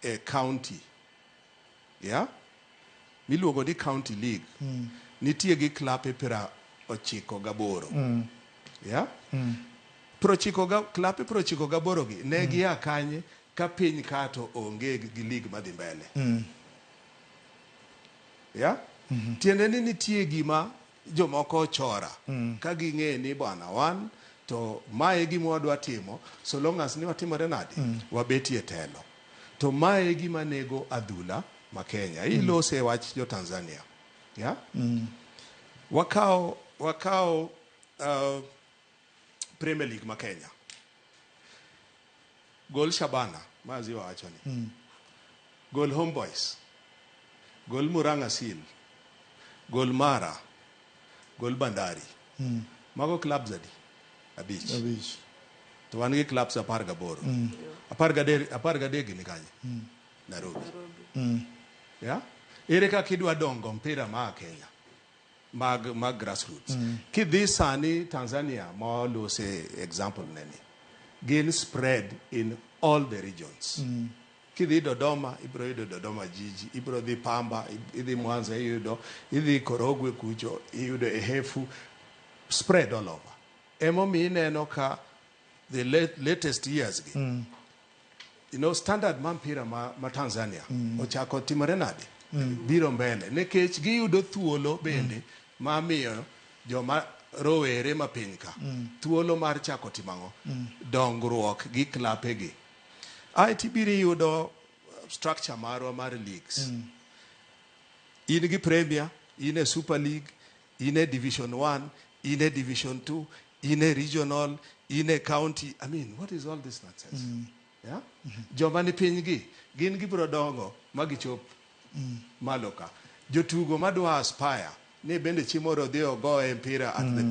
e county, yeah, miluongo ni county league, nitie gi klabe 98, yeah, 90 ga klabe 98 gi ne gia kanye ka piny ka to onge gi league madhi mbele? Yeah, tiende ni nitie gima jomoko ochora ka ging'e ni bwana wan to mae e gima wadwa timo, so long as ni watimore nade, wabetie telo. To mae e gima nego adhula ma Kenya. Ilose wach jo Tanzania, yeah? Wakawo Premier League ma Kenya, gol Shabana ma Aziwa wacho ni, gol Homeboys, gol Murang'a Seal, gol Mara, gol Bandari. Mago clubs adi? Abich. Abich. To wan gi clubs 18. 13, 13 gi ni kanye? Nairobi. Yeah? Ere kaka idwa dongo mpira ma Kenya mag grassroots? Kidhi sani Tanzania, molose example neni, gin spread in all the regions. Kidhi Dodoma, ibiro yudo Dodoma Jiji, ibiro dhi Pamba, idhi Mwanza iyudo, idhi Korogwe kucho iyudo Ihefu, spread all over. Emomiyo ineno ka the latest years gi, standard mar mpira ma Tanzania ochako timore nade, biro mbele, nikech giyudo thuolo bende ma miyo joma rowere ma piny ka thuolo mar chako timo ang'o? Dongruok gi klape gi. Ae tibiro iyudo structure marwa mar leagues. In gi Premier, in e Super League, in e Division 1, in e Division 2, in e regional, in e county. I mean, what is all this nonsense? Yeah? Joma ni piny gi gin gibiro dongo ma gichop malo ka jotugo madwa aspire ni bende chieng' moro odhi ogo e mpira at the.